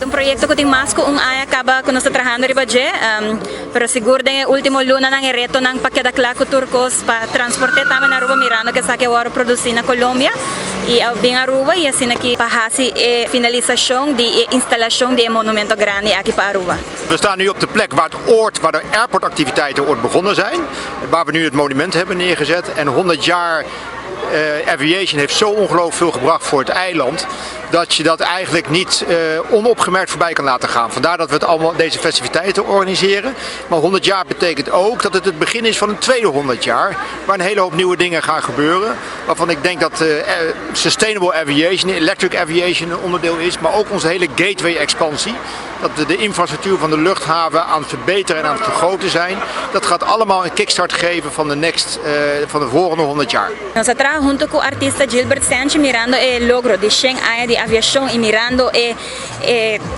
Un proyecto cu tin mas cu un aña caba cu nos ta trahando riba dje, pero sigur den e ultimo lunanan e retonan pa keda cla cu tur cos pa transporte tambe na Aruba, mirando cu esaki a wordo produci na Colombia y a bin Aruba y asina aki pa haci e finalisacion di e instalacion di e monumento grandi aki pa Aruba. We staan nu op de plek waar het oord, waar de airportactiviteiten ooit begonnen zijn. Waar we nu het monument hebben neergezet. En 100 jaar aviation heeft zo ongelooflijk veel gebracht voor het eiland, dat je dat eigenlijk niet onopgemerkt voorbij kan laten gaan. Vandaar dat we het allemaal deze festiviteiten organiseren. Maar 100 jaar betekent ook dat het het begin is van een tweede 100 jaar, waar een hele hoop nieuwe dingen gaan gebeuren. Waarvan ik denk dat sustainable aviation, electric aviation een onderdeel is, maar ook onze hele gateway expansie. Dat we de infrastructuur van de luchthaven aan het verbeteren en aan het vergroten zijn. Dat gaat allemaal een kickstart geven van de volgende 100 jaar. Nos a traha hunto cu artista Gilbert Sanchez mirando e logro di 100 aña di aviacion y mirando e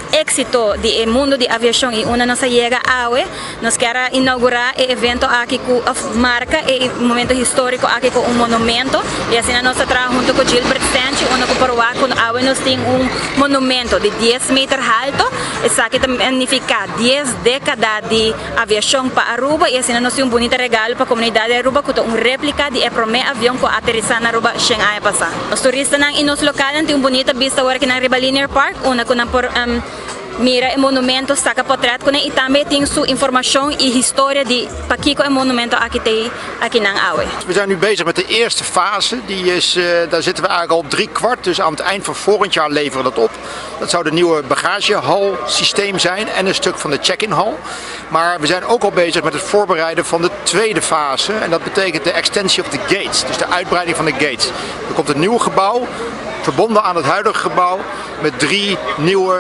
exito di e mundo di aviacion y unda nos a yega awe. Nos kier inaugura e evento aki cu marca e momento historico aki cu un monumento y asina nos a traha hunto cu Gilbert Sanchez, unda cu por wak cu awe nos tin un monumento di 10 meter halto. Esaki ta significa 10 decada di aviacion pa Aruba y asina nos tin un bunita regalo pa comunidad di Aruba, cu ta un replica di e prome avion cu a aterisa na Aruba 100 aña pasa. Nos turistanan y nos localnan tin un bunita vista awor aki na riba Linear Park, unda cu nan por mira e monumento, saca portret cu ne y tambe tin su informacion y historia di pakico e monumento aki t'ey akinan awe. We zijn nu bezig met de eerste fase, daar zitten we eigenlijk al op 3/4, dus aan het eind van volgend jaar leveren we dat op. Dat zou de nieuwe bagagehalsysteem zijn en een stuk van de check-in hal. Maar we zijn ook al bezig met het voorbereiden van de tweede fase en dat betekent de extensie of the gates, dus de uitbreiding van de gates. Er komt een nieuw gebouw, verbonden aan het huidige gebouw, met 3 nieuwe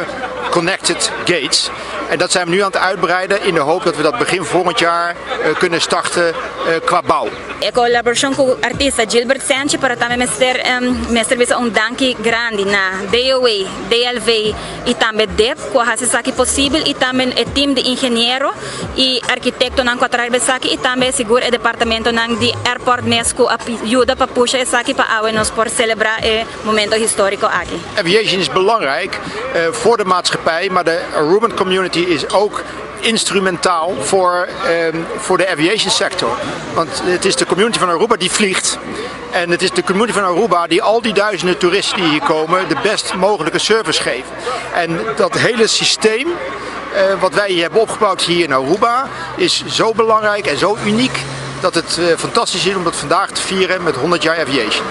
connected gates. En dat zijn we nu aan het uitbreiden in de hoop dat we dat begin volgend jaar kunnen starten qua bouw. E colaboracion cu artista Gilbert Sanchez, pero tambe mester bisa un danki grandi na DOA, DLV y tambe DEP, cu a haci esaki posibel, y tambe e team di ingeniero y arquitectonan cu a traha esaki, y tambe sigur e departamentonan di airport mes cu a yuda pa pusha esaki pa awe nos por celebra e momento historico aki. Aviation is belangrijk voor de maatschappij, maar de Aruban community is ook instrumentaal voor de aviation sector. Want het is de community van Aruba die vliegt. En het is de community van Aruba die al die duizenden toeristen die hier komen de best mogelijke service geeft. En dat hele systeem wat wij hier hebben opgebouwd hier in Aruba is zo belangrijk en zo uniek dat het fantastisch is om dat vandaag te vieren met 100 jaar aviation.